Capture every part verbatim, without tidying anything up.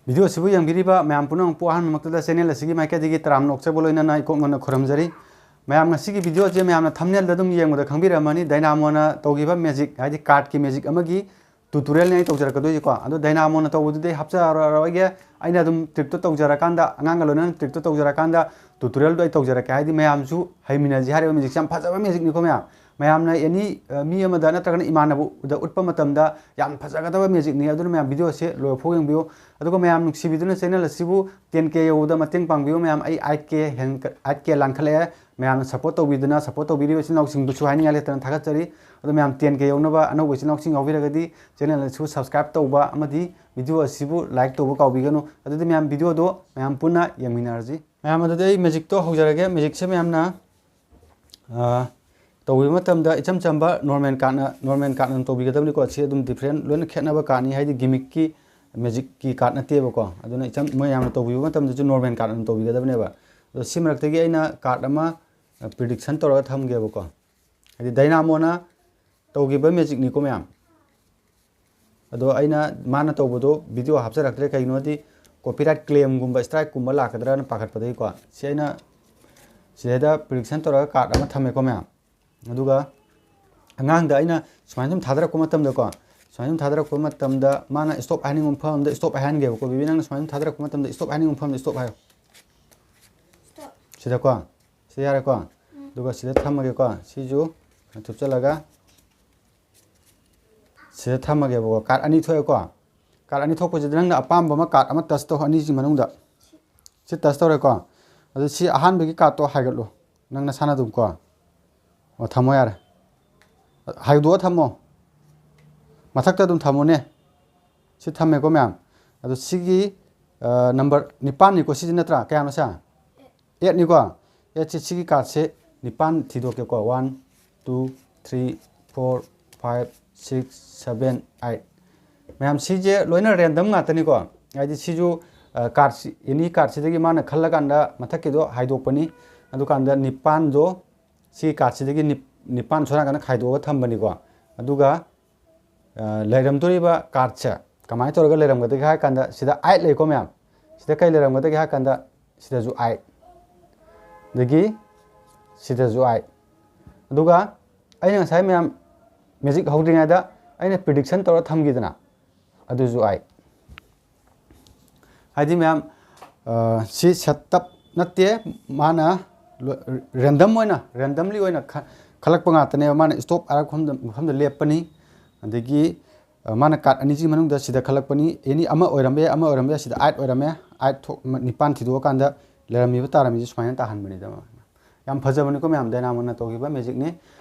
Video ꯑꯁꯤꯕꯨ ꯌꯦꯡꯕꯤꯔꯤꯕ ꯃꯌꯥꯝ ꯄꯨꯝꯅꯃꯛꯄꯨ ꯑꯍꯥꯟꯕꯃꯛꯇꯗ ꯆꯦꯅꯦꯜ ꯑꯁꯤꯒꯤ ꯃꯥꯏꯀꯩꯗꯒꯤ ꯇꯔꯥꯝꯅ ꯑꯣꯛꯆꯕ ꯂꯣꯏꯅꯅ ꯏꯀꯣꯛ ꯅꯣꯟꯅ ꯈꯨꯔꯨꯝꯖꯔꯤ꯫ ꯃꯌꯥꯝ, ꯉꯁꯤꯒꯤ ꯚꯤꯗꯤꯑꯣ ꯑꯁꯤ ꯃꯌꯥꯝꯅ ꯊꯝꯅꯦꯜꯗ ꯑꯗꯨꯝ ꯌꯦꯡꯕꯗ ꯈꯪꯕꯤꯔꯝꯃꯅꯤ, ꯗꯥꯏꯅꯥꯃꯣꯅ ꯇꯧꯈꯤꯕ ꯃꯦꯖꯤꯛ, ꯍꯥꯏꯗꯤ ꯀꯥꯔꯠꯀꯤ ꯃꯦꯖꯤꯛ ꯑꯃꯒꯤ ꯇꯨꯇꯣꯔꯤꯌꯦꯜꯅꯤ ꯑꯩ ꯇꯧꯖꯔꯛꯀꯗꯣꯏꯁꯦꯀꯣ꯫ ꯑꯗꯣ ꯗꯥꯏꯅꯥꯃꯣꯅ ꯇꯧꯕꯗꯨꯗꯤ ꯑꯩ ꯍꯥꯞꯆꯔꯔꯣꯏꯒꯦ꯫ ꯑꯩꯅ ꯑꯗꯨꯝ ꯇ꯭ꯔꯤꯛꯇꯣ ꯇꯧꯖꯔꯀꯥꯟꯗ, ꯑꯉꯥꯡꯒ ꯂꯣꯏꯅꯅ ꯇ꯭ꯔꯤꯛꯇꯣ ꯇꯧꯖꯔꯀꯥꯟꯗ ꯇꯨꯇꯣꯔꯤꯌꯦꯜꯗꯣ ꯑꯩ ꯇꯧꯖꯔꯛꯀꯦ꯫ ꯍꯥꯏꯗꯤ ꯃꯌꯥꯝꯁꯨ ꯍꯩꯃꯤꯟꯅꯁꯤ ꯍꯥꯏꯔꯤꯕ ꯃꯦꯖꯤꯛꯁꯦ ꯌꯥꯝ ꯐꯖꯕ ꯃꯦꯖꯤꯛꯅꯤꯀꯣ ꯃꯌꯥꯝ꯫ ꯃꯌꯥꯝꯅ ꯑꯦꯅꯤ, ꯑ, ꯃꯤ ꯑꯃꯗ ꯅꯠꯇ꯭ꯔꯒꯅ ꯏꯃꯥꯟꯅꯕꯗ ꯎꯠꯄ ꯃꯇꯝꯗ ꯌꯥꯝ ꯐꯖꯒꯗꯕ ꯃꯦꯖꯤꯛꯅꯤ꯫ ꯑꯗꯨꯅ ꯃꯌꯥꯝ ꯚꯤꯗꯤꯑꯣꯁꯦ ꯂꯣꯏꯐꯥꯎ ꯌꯦꯡꯕꯤꯌꯨ꯫ ꯑꯗꯨꯒ ꯃꯌꯥꯝ ꯅꯨꯡꯁꯤꯕꯤꯗꯨꯅ ꯆꯦꯅꯦꯜ ꯑꯁꯤꯕꯨ ꯇꯦꯟ ꯀꯦ ꯌꯧꯕꯗ ꯃꯇꯦꯡ ꯄꯥꯡꯕꯤꯌꯨ ꯃꯌꯥꯝ꯫ ꯑꯩ ꯑꯩꯠ ꯀꯦ ꯍꯦꯟ-, ꯑꯩꯠ ꯀꯦ ꯂꯥꯟꯈꯠꯂꯛꯑꯦ꯫ ꯃꯌꯥꯝꯅ ꯁꯞꯄꯣꯔꯠ ꯇꯧꯕꯤꯗꯨꯅ, ꯁꯞꯄꯣꯔꯠ ꯇꯧꯕꯤꯔꯤꯕ ꯏꯆꯤꯟ ꯏꯅꯥꯎꯁꯤꯡꯕꯨꯁꯨ ꯍꯥꯏꯅꯤꯡꯉꯥꯏ ꯂꯩꯇꯅ ꯊꯥꯒꯠꯆꯔꯤ꯫ ꯑꯗꯣ ꯃꯌꯥꯝ ꯇꯦꯟ ꯀꯦ ꯌꯧꯅꯕ ꯑꯅꯧꯕ ꯏꯆꯤꯟ ꯏꯅꯥꯎꯁꯤꯡ ꯌꯥꯎꯕꯤꯔꯒꯗꯤ ꯆꯦꯅꯦꯜ ꯑꯁꯤꯕꯨ ꯁꯕꯁꯀ꯭ꯔꯥꯏꯕ ꯇꯧꯕ ꯑꯃꯗꯤ ꯚꯤꯗꯤꯑꯣ ꯑꯁꯤꯕꯨ ꯂꯥꯏꯛ ꯇꯧꯕ ꯀꯥꯎꯕꯤꯒꯅꯨ꯫ ꯑꯗꯨꯗꯤ ꯃꯌꯥꯝ ꯚꯤꯗꯤꯑꯣꯗꯣ ꯃꯌꯥꯝ ꯄꯨꯟꯅ ꯌꯦꯡꯃꯤꯟꯅꯔꯁꯤ꯫ ꯃꯌꯥꯝ, ꯑꯗꯨꯗꯤ ꯑꯩ ꯃꯦꯖꯤꯛꯇꯣ ꯍꯧꯖꯔꯒꯦ꯫ ꯃꯦꯖꯤꯛꯁꯦ ꯃꯌꯥꯝꯅ, ꯑ, ꯇꯧꯕꯤꯕ ꯃꯇꯝꯗ ꯏꯆꯝ ꯆꯝꯕ ꯅꯣꯔꯃꯦꯜ ꯀꯥꯔꯠꯅ, ꯅꯣꯔꯃꯦꯜ ꯀꯥꯔꯠꯅ ꯑꯗꯨꯝ ꯇꯧꯕꯤꯒꯗꯕꯅꯤꯀꯣ꯫ ꯁꯤ ꯑꯗꯨꯝ ꯗꯤꯐ꯭ꯔꯦꯟ ꯂꯣꯏꯅ ꯈꯦꯠꯅꯕ ꯀꯥꯔꯠꯅꯤ, ꯍꯥꯏꯗꯤ ꯒꯤꯃꯤꯛꯀꯤ, ꯃꯦꯖꯤꯛꯀꯤ ꯀꯥꯔꯠ ꯅꯠꯇꯦꯕꯀꯣ꯫ ꯑꯗꯨꯅ ꯏꯆꯝ, ꯃꯌꯥꯝꯅ ꯇꯧꯕꯤꯕ ꯃꯇꯝꯗꯁꯨ ꯅꯣꯔꯃꯦꯜ ꯀꯥꯔꯠ ꯑꯗꯨꯝ ꯇꯧꯕꯤꯒꯗꯕꯅꯦꯕ꯫ ꯑꯗꯣ ꯁꯤ ꯃꯔꯛꯇꯒꯤ ꯑꯩꯅ ꯀꯥꯔꯠ ꯑꯃ, ꯑ, ꯄ꯭ꯔꯤꯗꯤꯛꯁꯟ ꯇꯧꯔꯒ ꯊꯝꯒꯦꯕꯀꯣ꯫ ꯍꯥꯏꯗꯤ ꯗꯥꯏꯅꯥꯃꯣꯅ ꯇꯧꯈꯤꯕ ꯃꯦꯖꯤꯛꯅꯤꯀꯣ ꯃꯌꯥꯝ꯫ ꯑꯗꯣ ꯑꯩꯅ ꯃꯥꯅ ꯇꯧꯕꯗꯣ ꯚꯤꯗꯤꯑꯣ ꯍꯥꯞꯆꯔꯛꯇ꯭ꯔꯦ, ꯀꯩꯒꯤꯅꯣꯗꯤ ꯀꯣꯄꯤꯔꯥꯏꯠ ꯀ꯭ꯂꯦꯝꯒꯨꯝꯕ ꯁ꯭ꯇ꯭ꯔꯥꯏꯛꯀꯨꯝꯕ ꯂꯥꯛꯀꯗ꯭ꯔꯥꯅ ꯄꯥꯈꯠꯄꯗꯒꯤꯀꯣ꯫ ꯁꯤ ꯑꯩꯅ ꯁꯤꯗꯩꯗ ꯄ꯭ꯔꯤꯗꯤꯛꯁꯟ ꯇꯧꯔꯒ ꯀꯥꯔꯠ ꯑꯃ ꯊꯝꯃꯦꯀꯣ ꯃꯌꯥꯝ꯫ ꯑꯗꯨꯒ ꯑꯉꯥꯡꯗ ꯑꯩꯅ ꯁꯨꯃꯥꯏꯅ ꯁꯨꯝ ꯊꯥꯗꯔꯛꯄ ꯃꯇꯝꯗꯀꯣ, ꯁꯨꯃꯥꯏꯅ ꯁꯨꯝ ꯊꯥꯗꯔꯛꯄ ꯃꯇꯝꯗ ꯃꯥꯅ ꯁ꯭ꯇꯣꯞ ꯍꯥꯏꯅꯤꯡꯕ ꯃꯐꯝ ꯑꯃꯗ ꯁ꯭ꯇꯣꯞ ꯍꯥꯏꯍꯟꯒꯦꯕꯀꯣ꯫ ꯕꯦꯕꯤ, ꯅꯪꯅ ꯁꯨꯃꯥꯏꯅ ꯁꯨꯝ ꯊꯥꯗꯔꯛꯄ ꯃꯇꯝꯗ ꯁ꯭ꯇꯣꯞ ꯍꯥꯏꯅꯤꯡꯕ ꯃꯐꯝꯗ ꯁ꯭ꯇꯣꯞ ꯍꯥꯏꯌꯣ꯫ ꯁꯤꯗꯀꯣ, ꯁꯤꯗ ꯌꯥꯔꯦꯀꯣ꯫ ꯑꯗꯨꯒ ꯁꯤꯗ ꯊꯝꯃꯒꯦꯀꯣ꯫ ꯁꯤꯁꯨ ꯊꯨꯞꯆꯜꯂꯒ ꯁꯤꯗ ꯊꯝꯃꯒꯦꯕꯀꯣ꯫ ꯀꯥꯔꯠ ꯑꯅꯤ ꯊꯣꯛꯑꯦꯀꯣ꯫ ꯀꯥꯔꯠ ꯑꯅꯤ ꯊꯣꯛꯄꯁꯤꯗ ꯅꯪꯅ ꯑꯄꯥꯝꯕ ꯑꯃ ꯀꯥꯔꯠ ꯑꯃ ꯇꯆ ꯇꯧ, ꯑꯅꯤꯁꯤ ꯃꯅꯨꯡꯗ꯫ ꯁꯤ ꯇꯆ ꯇꯧꯔꯦꯀꯣ꯫ ꯑꯗꯨ ꯁꯤ ꯑꯍꯥꯟꯕꯒꯤ ꯀꯥꯔꯠꯇꯣ ꯍꯥꯏꯒꯠꯂꯨ꯫ ꯅꯪ ꯅꯁꯥꯅ ꯑꯗꯨꯝ ꯀꯣ꯫ ꯑꯣ, ꯊꯝꯃꯣ ꯌꯥꯔꯦ꯫ ꯍꯥꯏꯗꯣꯛꯑ ꯊꯝꯃꯣ꯫ ꯃꯊꯛꯇ ꯑꯗꯨꯝ ꯊꯝꯃꯣꯅꯦ꯫ ꯁꯤ ꯊꯝꯃꯦꯀꯣ ꯃꯌꯥꯝ꯫ ꯑꯗꯣ ꯁꯤꯒꯤ, ꯑ, ꯅꯝꯕꯔ ꯅꯤꯄꯥꯟꯅꯤꯀꯣ ꯁꯤꯁꯦ ꯅꯠꯇ꯭ꯔꯥ? ꯀꯌꯥꯅꯣ ꯁꯦ? ꯑꯦꯠꯅꯤꯀꯣ꯫ ꯑꯦꯠꯁꯦ ꯁꯤꯒꯤ ꯀꯥꯔꯠꯁꯦ ꯅꯤꯄꯥꯟ ꯊꯤꯗꯣꯛꯀꯦꯀꯣ꯫ One, two, three, four, five, six, seven, eight. ꯃꯌꯥꯝ, ꯁꯤꯁꯦ ꯂꯣꯏꯅ ꯔꯦꯟꯗꯝ ꯉꯥꯛꯇꯅꯤꯀꯣ꯫ ꯍꯥꯏꯗꯤ ꯁꯤꯁꯨ, ꯑ, ꯀꯥꯔꯠꯁꯤ, ꯑꯦꯅꯤ ꯀꯥꯔꯠꯁꯤꯗꯒꯤ ꯃꯥꯅ ꯈꯜꯂꯀꯥꯟꯗ ꯃꯊꯛꯀꯤꯗꯣ ꯍꯥꯏꯗꯣꯛꯄꯅꯤ꯫ ꯑꯗꯨꯀꯥꯟꯗ ꯅꯤꯄꯥꯟꯗꯣ ꯁꯤ ꯀꯥꯔꯠꯁꯤꯗꯒꯤ ꯅꯤꯞ-, ꯅꯤꯄꯥꯟ ꯁꯣꯝ ꯅꯥꯀꯟꯗ ꯈꯥꯏꯗꯣꯛꯑꯒ ꯊꯝꯕꯅꯤꯀꯣ꯫ ꯑꯗꯨꯒ, ꯑ, ꯂꯩꯔꯝꯗꯣꯔꯤꯕ ꯀꯥꯔꯠꯁꯦ, ꯀꯃꯥꯏꯅ ꯇꯧꯔꯒ ꯂꯩꯔꯝꯒꯗꯒꯦ ꯍꯥꯏ ꯀꯥꯟꯗ, ꯁꯤꯗ ꯑꯥꯏꯠ ꯂꯩꯀꯣ ꯃꯌꯥꯝ꯫ ꯁꯤꯗ ꯀꯩ ꯂꯩꯔꯝꯒꯗꯒꯦ ꯍꯥꯏ ꯀꯥꯟꯗ, ꯁꯤꯗꯁꯨ ꯑꯥꯏꯠ, ꯑꯗꯒꯤ ꯁꯤꯗꯁꯨ ꯑꯥꯏꯠ꯫ ꯑꯗꯨꯒ ꯑꯩꯅ ꯉꯁꯥꯏ ꯃꯌꯥꯝ, ꯃꯦꯖꯤꯛ ꯍꯧꯗ꯭ꯔꯤꯉꯩꯗ ꯑꯩꯅ ꯄ꯭ꯔꯤꯗꯤꯛꯁꯟ ꯇꯧꯔ ꯊꯝꯈꯤꯗꯅ, ꯑꯗꯨꯁꯨ ꯑꯥꯏꯠ꯫ ꯍꯥꯏꯗꯤ ꯃꯌꯥꯝ, ꯑ, ꯁꯤ ꯁꯦꯠ ꯑꯞ ꯅꯠꯇꯦ, ꯃꯥꯅ ꯔꯦꯟꯗꯝ ꯑꯣꯏꯅ, ꯔꯦꯟꯗꯝꯂꯤ ꯑꯣꯏꯅ ꯈ-, ꯈꯜꯂꯛꯄ ꯉꯥꯛꯇꯅꯦꯕ꯫ ꯃꯥꯅ ꯏꯁꯇꯣꯞ ꯍꯥꯏꯔꯛꯄ ꯃꯐꯝꯗ, ꯃꯐꯝꯗ ꯂꯦꯞꯄꯅꯤ꯫ ꯑꯗꯒꯤ, ꯑ, ꯃꯥꯅ ꯀꯥꯔꯠ ꯑꯅꯤꯁꯤꯒꯤ ꯃꯅꯨꯡꯗ ꯁꯤꯗ ꯈꯜꯂꯛꯄꯅꯤ꯫ ꯑꯦꯅꯤ ꯑꯃ ꯑꯣꯏꯔꯝꯕ ꯌꯥꯏ, ꯑꯃ ꯑꯣꯏꯔꯝꯕ ꯌꯥꯏ꯫ ꯁꯤꯗ ꯑꯥꯏꯠ ꯑꯣꯏꯔꯝꯃꯦ, ꯑꯥꯏꯠ ꯊꯣꯛ-, ꯅꯤꯄꯥꯟ ꯊꯤꯗꯣꯛꯑꯀꯥꯟꯗ ꯂꯩꯔꯝꯃꯤꯕ ꯇꯥꯔꯝꯃꯤꯁꯦ ꯁꯨꯃꯥꯏꯅ ꯇꯥꯍꯟꯕꯅꯤꯗ꯫ ꯌꯥꯝ ꯐꯖꯕꯅꯤꯀꯣ ꯃꯌꯥꯝ, ꯗꯥꯏꯅꯥꯃꯣꯅ ꯇꯧꯈꯤꯕ ꯃꯦꯖꯤꯛꯅꯤ꯫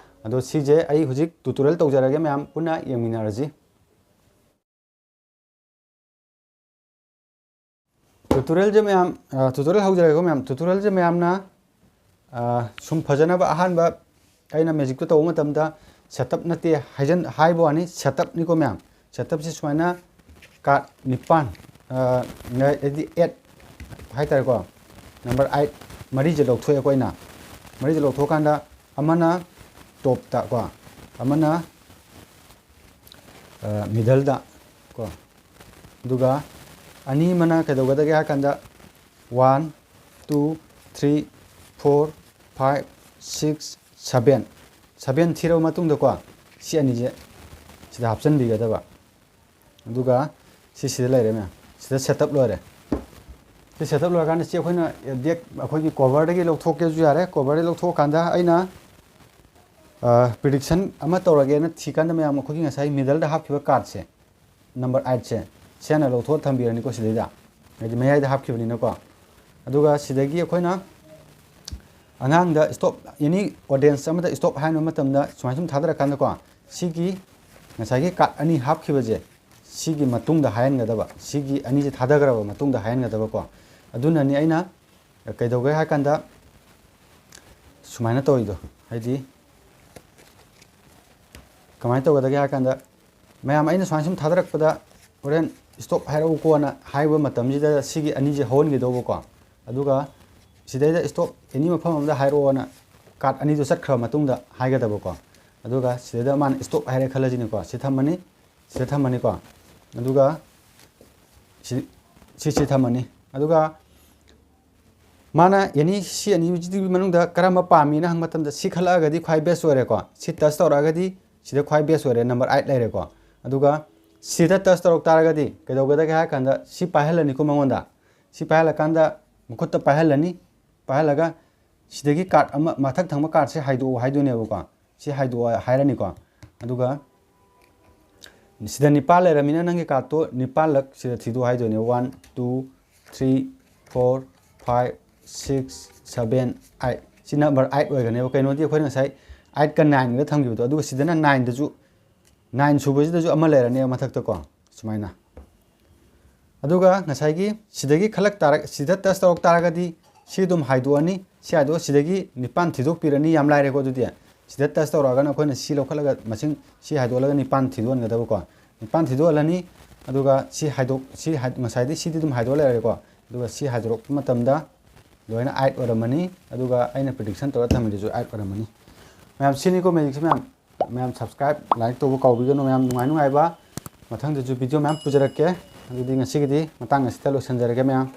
ꯑꯗꯣ ꯁꯤꯁꯦ ꯑꯩ ꯍꯧꯖꯤꯛ ꯇ꯭ꯌꯨꯇꯣꯔꯤꯌꯦꯜ ꯇꯧꯖꯔꯒꯦ, ꯃꯌꯥꯝ ꯄꯨꯟꯅ ꯌꯦꯡꯃꯤꯟꯅꯔꯁꯤ꯫ ꯇ꯭ꯌꯨꯇꯣꯔꯤꯌꯦꯜꯁꯦ ꯃꯌꯥꯝ, ꯑ, ꯇ꯭ꯌꯨꯇꯣꯔꯤꯌꯦꯜ ꯍꯧꯖꯔꯒꯦꯀꯣ ꯃꯌꯥꯝ꯫ ꯇ꯭ꯌꯨꯇꯣꯔꯤꯌꯦꯜꯁꯦ ꯃꯌꯥꯝꯅ, ꯑ, ꯁꯨꯝ ꯐꯖꯅꯕ ꯑꯍꯥꯟꯕ ꯑꯩꯅ ꯃꯦꯖꯤꯛꯇꯣ ꯇꯧꯕ ꯃꯇꯝꯗ ꯁꯦꯠ ꯑꯞ ꯅꯠꯇꯦ ꯍꯥꯏꯖꯟ-, ꯍꯥꯏꯕ ꯋꯥꯅꯤ, ꯁꯦꯠ ꯑꯞꯅꯤꯀꯣ ꯃꯌꯥꯝ꯫ ꯁꯦꯠ ꯑꯞꯁꯤ ꯁꯨꯃꯥꯏꯅ ꯀꯥꯔꯠ ꯅꯤꯄꯥꯟ, ꯑ, ꯍꯥꯏꯗꯤ ꯑꯦꯠ ꯍꯥꯏꯇꯥꯔꯦꯀꯣ, ꯅꯝꯕꯔ ꯑꯥꯏꯠ, ꯃꯔꯤꯁꯦ ꯂꯧꯊꯣꯛꯑꯦꯀꯣ ꯑꯩꯅ꯫ ꯃꯔꯤꯁꯦ ꯂꯧꯊꯣꯛꯑꯀꯥꯟꯗ ꯑꯃꯅ ꯇꯣꯞꯇ ꯀꯣ, ꯑꯃꯅ, ꯑ, ꯃꯤꯗꯜꯗ ꯀꯣ, ꯑꯗꯨꯒ ꯑꯅꯤ ꯑꯃꯅ ꯀꯩꯗꯧꯒꯗꯒꯦ ꯍꯥꯏ ꯀꯥꯟꯗ, one, two, three, four, five, six, seven. Seven ꯊꯤꯔꯕ ꯃꯇꯨꯡꯗꯀꯣ, ꯁꯤ ꯑꯅꯤꯁꯦ ꯁꯤꯗ ꯍꯥꯞꯆꯤꯟꯕꯤꯒꯗꯕ꯫ ꯑꯗꯨꯒ ꯁꯤ ꯁꯤꯗ ꯂꯩꯔꯦ ꯃꯌꯥꯝ꯫ ꯁꯤꯗ ꯁꯦꯠ ꯑꯞ ꯂꯣꯏꯔꯦ꯫ ꯁꯤ ꯁꯦꯠ ꯑꯞ ꯂꯣꯏꯔꯀꯥꯟꯗ ꯁꯤ ꯑꯩꯈꯣꯏꯅ ꯗꯦꯛ ꯑꯩꯈꯣꯏꯒꯤ ꯀꯣꯚꯔꯗꯒꯤ ꯂꯧꯊꯣꯛꯀꯦꯁꯨ ꯌꯥꯔꯦ꯫ ꯀꯣꯚꯔꯗꯒꯤ ꯂꯧꯊꯣꯛꯑꯀꯥꯟꯗ ꯑꯩꯅ, ꯑ, ꯄ꯭ꯔꯤꯗꯤꯛꯁꯟ ꯑꯃ ꯇꯧꯔꯒꯦꯅ ꯊꯤꯀꯥꯟꯗ ꯃꯌꯥꯝ ꯑꯩꯈꯣꯏꯒꯤ ꯉꯁꯥꯏ ꯃꯤꯗꯜꯗ ꯍꯥꯞꯈꯤꯕ ꯀꯥꯔꯠꯁꯦ, ꯅꯝꯕꯔ ꯑꯥꯏꯠꯁꯦ, ꯁꯤ ꯍꯥꯟꯅ ꯂꯧꯊꯣꯛꯑ ꯊꯝꯕꯤꯔꯅꯤꯀꯣ ꯁꯤꯗꯩꯗ, ꯍꯥꯏꯗꯤ ꯃꯌꯥꯏꯗ ꯍꯥꯞꯈꯤꯕꯅꯤꯅꯀꯣ꯫ ꯑꯗꯨꯒ ꯁꯤꯗꯒꯤ ꯑꯩꯈꯣꯏꯅ ꯑꯉꯥꯡꯗ ꯏꯁꯇꯣꯞ, ꯑꯦꯅꯤ ꯑꯣꯗꯤꯌꯦꯟꯁ ꯑꯃꯗ ꯏꯁꯇꯣꯞ ꯍꯥꯏꯕ ꯃꯇꯝꯗ ꯁꯨꯃꯥꯏꯅ ꯁꯨꯝ ꯊꯥꯗꯔꯀꯥꯟꯗꯀꯣ, ꯁꯤꯒꯤ ꯉꯁꯥꯏꯒꯤ ꯀꯥꯔꯠ ꯑꯅꯤ ꯍꯥꯞꯈꯤꯕꯁꯦ, ꯁꯤꯒꯤ ꯃꯇꯨꯡꯗ ꯍꯥꯏꯍꯟꯒꯗꯕ, ꯁꯤꯒꯤ ꯑꯅꯤꯁꯦ ꯊꯥꯗꯈ꯭ꯔꯕ ꯃꯇꯨꯡꯗ ꯍꯥꯏꯍꯟꯒꯗꯕꯀꯣ꯫ ꯑꯗꯨꯅꯅꯤ ꯑꯩꯅ ꯀꯩꯗꯧꯒꯦ ꯍꯥꯏ ꯀꯥꯟꯗ ꯁꯨꯃꯥꯏꯅ ꯇꯧꯔꯤꯗꯣ꯫ ꯍꯥꯏꯗꯤ ꯀꯃꯥꯏꯅ ꯇꯧꯒꯗꯒꯦ ꯍꯥꯏ ꯀꯥꯟꯗ, ꯃꯌꯥꯝ ꯑꯩꯅ ꯁꯨꯃꯥꯏꯅ ꯁꯨꯝ ꯊꯥꯗꯔꯛꯄꯗ ꯍꯣꯔꯦꯟ ꯏꯁꯇꯣꯞ ꯍꯥꯏꯔꯛꯎꯀꯣꯅ ꯍꯥꯏꯕ ꯃꯇꯝꯁꯤꯗ ꯁꯤꯒꯤ ꯑꯅꯤꯁꯦ ꯍꯧꯍꯟꯈꯤꯗꯧꯕꯀꯣ꯫ ꯑꯗꯨꯒ ꯁꯤꯗꯩꯗ ꯏꯁꯇꯣꯞ ꯑꯦꯅꯤ ꯃꯐꯝ ꯑꯃꯗ ꯍꯥꯏꯔꯛꯑꯣꯅ ꯀꯥꯔꯠ ꯑꯅꯤꯗꯣ ꯆꯠꯈ꯭ꯔꯕ ꯃꯇꯨꯡꯗ ꯍꯥꯏꯒꯗꯕꯀꯣ꯫ ꯑꯗꯨꯒ ꯁꯤꯗꯩꯗ ꯃꯥꯅ ꯏꯁꯇꯣꯞ ꯍꯥꯏꯔꯦ ꯈꯜꯂꯁꯤꯅꯦꯀꯣ, ꯁꯤ ꯊꯝꯃꯅꯤ, ꯁꯤꯗ ꯊꯝꯃꯅꯤꯀꯣ꯫ ꯑꯗꯨꯒ ꯁꯤ ꯁꯤꯁꯤ ꯊꯝꯃꯅꯤ꯫ ꯑꯗꯨꯒ ꯃꯥꯅ ꯑꯦꯅꯤ ꯁꯤ ꯑꯅꯤꯁꯤꯒꯤ ꯃꯅꯨꯡꯗ ꯀꯔꯝꯕ ꯄꯥꯝꯃꯤꯅ ꯍꯪꯕ ꯃꯇꯝꯗ ꯁꯤ ꯈꯜꯂꯛꯑꯒꯗꯤ ꯈ꯭ꯋꯥꯏ ꯕꯦꯁ ꯑꯣꯏꯔꯦꯀꯣ꯫ ꯁꯤ ꯇꯁ ꯇꯧꯔꯛꯑꯒꯗꯤ ꯁꯤꯗ ꯈ꯭ꯋꯥꯏ ꯕꯦꯁ ꯑꯣꯏꯔꯦ, ꯅꯝꯕꯔ ꯑꯥꯏꯠ ꯂꯩꯔꯦꯀꯣ꯫ ꯑꯗꯨꯒ ꯁꯤꯗ ꯇꯁ ꯇꯧꯔꯛ ꯇꯥꯔꯒꯗꯤ ꯀꯩꯗꯧꯒꯗꯒꯦ ꯍꯥꯏꯔ ꯀꯥꯟꯗ ꯁꯤ ꯄꯥꯏꯍꯜꯂꯅꯤꯀꯣ ꯃꯉꯣꯟꯗ꯫ ꯁꯤ ꯄꯥꯏꯍꯜꯂꯀꯥꯟꯗ ꯃꯈꯨꯠꯇ ꯄꯥꯏꯍꯜꯂꯅꯤ꯫ ꯄꯥꯏꯍꯜꯂꯒ ꯁꯤꯗꯒꯤ ꯀꯥꯔꯠ ꯑꯃ, ꯃꯊꯛ ꯊꯪꯕ ꯀꯥꯔꯠꯁꯦ ꯍꯥꯏꯗꯣꯛꯑꯣ ꯍꯥꯏꯗꯣꯏꯅꯦꯕꯀꯣ꯫ ꯁꯤ ꯍꯥꯏꯗꯣꯛꯑꯣ ꯍꯥꯏꯔꯅꯤꯀꯣ꯫ ꯑꯗꯨꯒ ꯁꯤꯗ ꯅꯤꯄꯥꯟ ꯂꯩꯔꯝꯃꯤꯅ ꯅꯪꯒꯤ ꯀꯥꯔꯠꯇꯣ ꯅꯤꯄꯥꯟꯂꯛ ꯁꯤꯗ ꯊꯤꯗꯣꯛꯑꯣ ꯍꯥꯏꯗꯣꯏꯅꯦ꯫ One, two, three, four, five, six, seven, eight꯫ ꯁꯤ ꯅꯝꯕꯔ ꯑꯥꯏꯠ ꯑꯣꯏꯒꯅꯦꯕ꯫ ꯀꯩꯅꯣꯗꯤ ꯑꯩꯈꯣꯏꯅ ꯉꯁꯥꯏ ꯑꯥꯏꯠꯀ ꯅꯥꯏꯟꯒꯗ ꯊꯝꯈꯤꯕꯗꯣ, ꯑꯗꯨꯒ ꯁꯤꯗꯅ ꯅꯥꯏꯟꯗꯁꯨ, ꯅꯥꯏꯟ ꯁꯨꯕꯁꯤꯗꯁꯨ ꯑꯃ ꯂꯩꯔꯅꯦꯕ ꯃꯊꯛꯇꯀꯣ, ꯁꯨꯃꯥꯏꯅ꯫ ꯑꯗꯨꯒ ꯉꯁꯥꯏꯒꯤ ꯁꯤꯗꯒꯤ ꯈꯜꯂꯛ ꯇꯥꯔ-, ꯁꯤꯗ ꯇꯁ ꯇꯧꯔꯛ ꯇꯥꯔꯒꯗꯤ ꯁꯤ ꯑꯗꯨꯝ ꯍꯥꯏꯗꯣꯛꯑꯅꯤ꯫ ꯁꯤ ꯍꯥꯏꯗꯣꯛꯑ ꯁꯤꯗꯒꯤ ꯅꯤꯄꯥꯟ ꯊꯤꯗꯣꯛꯄꯤꯔꯅꯤ, ꯌꯥꯝ ꯂꯥꯏꯔꯦꯀꯣ꯫ ꯑꯗꯨꯗꯤ ꯁꯤꯗ ꯇꯁ ꯇꯧꯔꯛꯑꯒꯅ ꯑꯩꯈꯣꯏꯅ ꯁꯤ ꯂꯧꯈꯠꯂꯒ ꯃꯁꯤꯡ ꯁꯤ ꯍꯥꯏꯗꯣꯛꯍꯜꯂꯒ ꯅꯤꯄꯥꯟ ꯊꯤꯗꯣꯛꯍꯟꯒꯗꯕꯀꯣ꯫ ꯅꯤꯄꯥꯟ ꯊꯤꯗꯣꯛꯍꯜꯂꯅꯤ꯫ ꯑꯗꯨꯒ ꯁꯤ ꯍꯥꯏꯗꯣꯛ-, ꯁꯤ ꯍꯥꯏ-, ꯉꯁꯥꯏꯗꯤ ꯁꯤꯗꯤ ꯑꯗꯨꯝ ꯍꯥꯏꯗꯣꯛꯑ ꯂꯩꯔꯦꯀꯣ꯫ ꯑꯗꯨꯒ ꯁꯤ ꯍꯥꯏꯗꯣꯔꯛꯄ ꯃꯇꯝꯗ ꯂꯣꯏꯅ ꯑꯥꯏꯠ ꯑꯣꯏꯔꯝꯃꯅꯤ꯫ ꯑꯗꯨꯒ ꯑꯩꯅ ꯄ꯭ꯔꯤꯗꯤꯛꯁꯟ ꯇꯧꯔ ꯊꯝꯃꯤꯗꯨꯁꯨ ꯑꯥꯏꯠ ꯑꯣꯏꯔꯝꯃꯅꯤ꯫ ꯃꯌꯥꯝ ꯁꯤꯅꯤꯀꯣ ꯃꯦꯖꯤꯛꯁꯦ ꯃꯌꯥꯝ꯫ ꯃꯌꯥꯝ ꯁꯕꯁꯀ꯭ꯔꯥꯏꯕ, ꯂꯥꯏꯛ ꯇꯧꯕ ꯀꯥꯎꯕꯤꯒꯅꯨ꯫ ꯃꯌꯥꯝ ꯅꯨꯡꯉꯥꯏ ꯅꯨꯡꯉꯥꯏꯕ ꯃꯊꯪꯗꯁꯨ ꯚꯤꯗꯤꯑꯣ ꯃꯌꯥꯝ ꯄꯨꯖꯔꯛꯀꯦ꯫ ꯑꯗꯨꯗꯤ ꯉꯁꯤꯒꯤꯗꯤ ꯃꯇꯥꯡ ꯑꯁꯤꯗ ꯂꯣꯏꯁꯤꯟꯖꯔꯒꯦ ꯃꯌꯥꯝ꯫